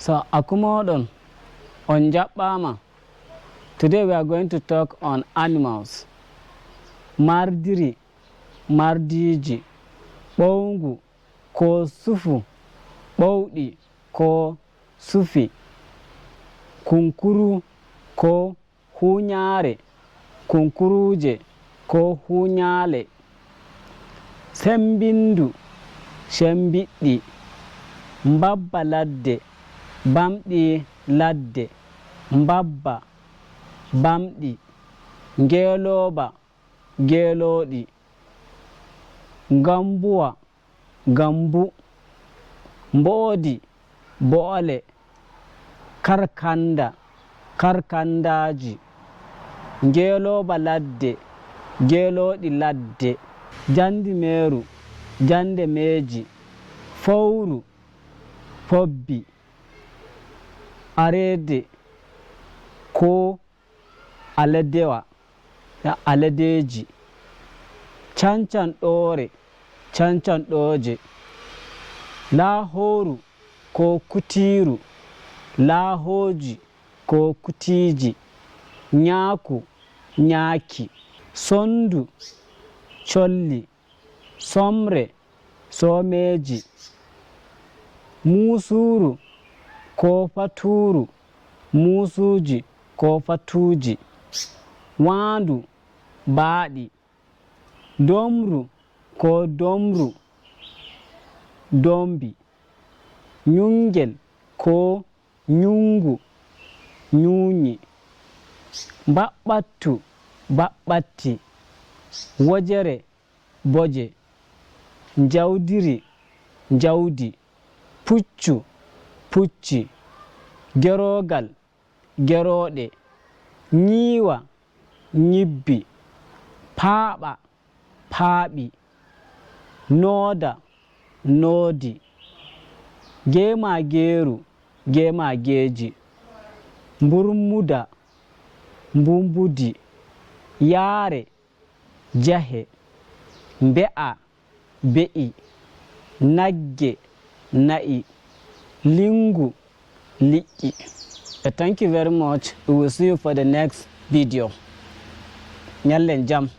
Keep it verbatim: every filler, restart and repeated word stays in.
So a kumoo ɗon, on njaɓɓaama. Today we are going to talk on animals. Mardiri, mardiiji, ɓowngu, ko sufu, ɓowɗi, ko sufi, kunkuru, ko huunyaare, kunkuruuje, ko huunyaale, semmbindu, cemmbiɗɗi, mbabba ladde, bamɗi ladde, mbabba, bamɗi, ngeelooba, geelooɗi, ngambuwa, ngambu, mboodi, boole, karkannda, karkanndaaji, ngeelooba ladde, geelooɗi ladde, njandi meeru, njande meeji, fowru, pobbi, areede, ko aladewa, aladeeji, cancanɗoore, cancanɗooje, laahooru ko kutiiru, laahooji ko kutiiji, ñaaku, ñaaki, sonndu, colli, somre, soomeeji, muusuuru ko fatuuru, muusuuji ko fatuuji, waandu, baaɗi, domru ko domru, dombi, ñunngel ko ñunngu, ñuuñi, mbaɓɓattu, mbaɓɓatti, wojere, boje, njawdiri, njawdi, puccu, pucci, geroogal, gerooɗe, ñiiwa, ñibbi, paaɓa, paaɓi, nooda, noodi, geemaageeru, geemaageeji, mburmuda, mbumbudi, yaare, jahe, mbe'a, be'i, nagge, na'i, linngu, liƴƴi. Eh, thank you very much. We will see you for the next video. Ñallen jam.